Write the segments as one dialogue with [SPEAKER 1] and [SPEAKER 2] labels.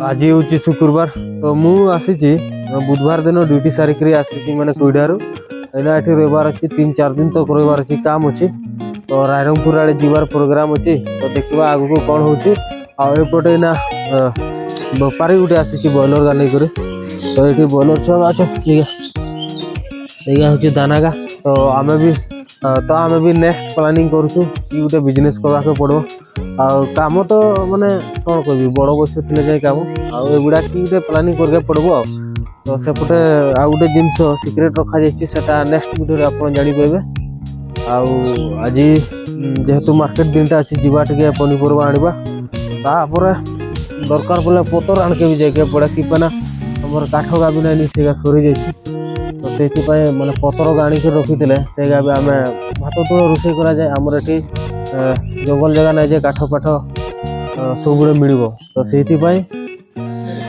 [SPEAKER 1] ଆଜି ହେଉଛି ଶୁକ୍ରବାର। ତ ମୁଁ ଆସିଛି ବୁଧବାର ଦିନ ଡ୍ୟୁଟି ସାରିକିରି ଆସିଛି, ମାନେ କୁଇଡ଼ାରୁ। ଏଇନା ଏଠି ରହିବାର ଅଛି, 3-4 ଦିନ ତକ ରହିବାର ଅଛି, କାମ ଅଛି। ତ ରାଇରଙ୍ଗପୁର ଆଡ଼େ ଯିବାର ପ୍ରୋଗ୍ରାମ ଅଛି। ତ ଦେଖିବା ଆଗକୁ କ'ଣ ହେଉଛି। ଆଉ ଏପଟେ ଏଇନା ବେପାରୀ ଗୋଟେ ଆସିଛି ବ୍ରଏଲର ଗା ନେଇକରି। ତ ଏଇଠି ବ୍ରଏଲର ଛୁଆ ଅଛନ୍। ଏଇଗା ହେଉଛି ଦାନାଗା। ତ ଆମେ ବି ନେକ୍ସଟ ପ୍ଲାନିଂ କରୁଛୁ କି ଗୋଟେ ବିଜନେସ୍ କରିବାକୁ ପଡ଼ିବ। ଆଉ କାମ ତ ମାନେ କ'ଣ କହିବି, ବଡ଼ ବୟସ ଥିଲେ ଯାଇ କାମ। ଆଉ ଏଗୁଡ଼ା କି ଗୋଟେ ପ୍ଲାନିଂ କରିବାକୁ ପଡ଼ିବ। ଆଉ ତ ସେପଟେ ଆଉ ଗୋଟେ ଜିନିଷ ସିକ୍ରେଟ୍ ରଖାଯାଇଛି, ସେଟା ନେକ୍ସଟ ଭିଡ଼ିଓରେ ଆପଣ ଜାଣିପାରିବେ। ଆଉ ଆଜି ଯେହେତୁ ମାର୍କେଟ ଦିନଟା ଅଛି, ଯିବା ଟିକେ ପନିପରିବା ଆଣିବା। ତାପରେ ଦରକାର ପଡ଼ିଲେ ପତର ଆଣିକେ ବି ଯାଇକି ପଡ଼େ କି ନା ଆମର କାଠ ଗା ବି ନାଇଁ, ସେଗା ସରିଯାଇଛି। ତ ସେଇଥିପାଇଁ ମାନେ ପତର ଆଣିକି ରଖିଥିଲେ ସେଇଗା ବି ଆମେ ଭାତ ତୁଣ ରୋଷେଇ କରାଯାଏ। ଆମର ଏଠି ଜଙ୍ଗଲ ଜାଗା ନାହିଁ ଯେ କାଠ ପାଠ ସବୁବେଳେ ମିଳିବ। ତ ସେଇଥିପାଇଁ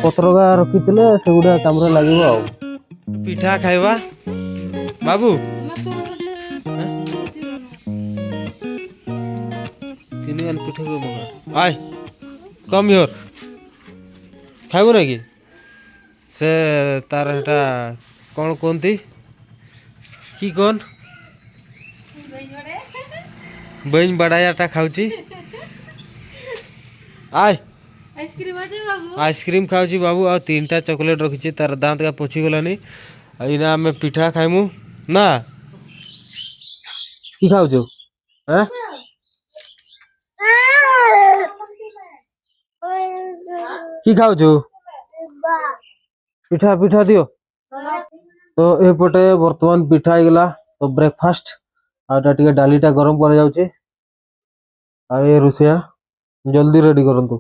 [SPEAKER 1] ପତର ଗା ରଖିଥିଲେ ସେଗୁଡ଼ା କାମରେ ଲାଗିବ। ଆଉ ପିଠା ଖାଇବା ବାବୁ। ତିନି ଜଣ ପିଠା ମଗା। ଆୟ, କମ୍ here. ଖାଇବୁ ନା କି? ସେ ତାର ହେଟା କ'ଣ କୁହନ୍ତି କି କଣ ବଇନ ବାଡ଼ାୟାଟା ଖାଉଛି। ଆୟ। ଆଇସ୍କ୍ରିମ୍ ଖାଉଛି ବାବୁ। ଆଉ 3ଟା ଚକୋଲେଟ୍ ରଖିଛି, ତାର ଦାନ୍ତ ପୋଛିଗଲାନି। ଏଇନା ଆମେ ପିଠା ଖାଇମୁ ନା କି ଖାଉଛୁ? ଆଁ, କି ଖାଉଛୁ? ପିଠା, ପିଠା ଦିଅ। ତ ଏପଟେ ବର୍ତ୍ତମାନ ପିଠା ହେଇଗଲା, ତ ବ୍ରେକଫାଷ୍ଟ। ଆଉ ଏଟା ଟିକେ ଡାଲିଟା ଗରମ କରାଯାଉଛି। ଆଉ ଏ ରୋଷେଇଆ ଜଲ୍ଦି ରେଡି କରନ୍ତୁ।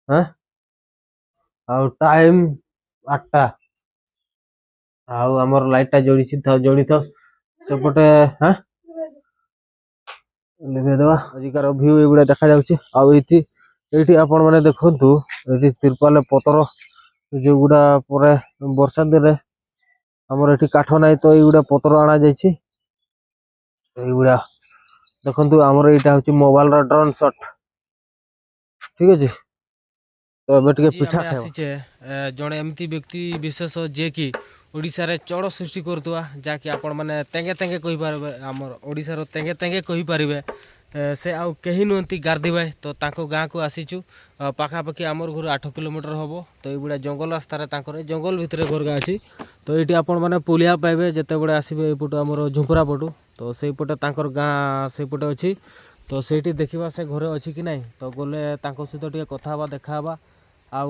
[SPEAKER 1] ହଁ, ଆଉ ଟାଇମ 8ଟା। ଆଉ ଆମର ଲାଇଟଟା ଜଳିଛି, ଜଳିଥାଉ ସେପଟେ। ହଁ, ଲିଭେଇଦେବା। ଆଜିକାର ଭ୍ୟୁ ଏଇଭଳିଆ ଦେଖାଯାଉଛି। ଆଉ ଏଇଠି ଆପଣମାନେ ଦେଖନ୍ତୁ, ଏଇଠି ତିରପାଲ ପତର ଯୋଉଗୁଡ଼ା ପରେ ବର୍ଷା ଦିନେ ଆମର ଏଠି କାଠ ନାହିଁ, ତ ଏଇଗୁଡ଼ା ପତର ଅଣାଯାଇଛି। ଏଇଗୁଡ଼ା ଦେଖନ୍ତୁ, ଆମର ଏଇଟା ହେଉଛି ମୋବାଇଲର ଡ୍ରୋନ୍ ସଟ୍। ଠିକ ଅଛି, ତ ଏବେ ଟିକେ ପିଠା
[SPEAKER 2] ଆସିଛେ। ଜଣେ ଏମିତି ବ୍ୟକ୍ତି ବିଶେଷ ଯିଏକି ଓଡ଼ିଶାରେ ଚଡ଼ ସୃଷ୍ଟି କରୁଥିବା, ଯାହାକି ଆପଣମାନେ ତେଙ୍ଗେ ତେଙ୍ଗେ କହିପାରିବେ, ଆମର ଓଡ଼ିଶାର ତେଙ୍ଗେ ତେଙ୍ଗେ କହିପାରିବେ। ସେ ଆଉ କେହି ନୁହନ୍ତି, ଗାର୍ଦି ଭାଇ। ତ ତାଙ୍କ ଗାଁକୁ ଆସିଛୁ। ପାଖାପାଖି ଆମର ଘରୁ 8 କିଲୋମିଟର ହେବ। ତ ଏଇଭଳିଆ ଜଙ୍ଗଲ ରାସ୍ତାରେ ତାଙ୍କର ଜଙ୍ଗଲ ଭିତରେ ଘରଗା ଅଛି। ତ ଏଇଠି ଆପଣମାନେ ପୁଲିଆ ପାଇବେ ଯେତେବେଳେ ଆସିବେ ଏଇପଟୁ, ଆମର ଝୁମ୍ପୁରା ପଟୁ। ତ ସେଇପଟେ ତାଙ୍କର ଗାଁ ସେଇପଟେ ଅଛି। ତ ସେଇଠି ଦେଖିବା ସେ ଘରେ ଅଛି କି ନାହିଁ। ତ ଗଲେ ତାଙ୍କ ସହିତ ଟିକେ କଥା ହେବା, ଦେଖା ହେବା। ଆଉ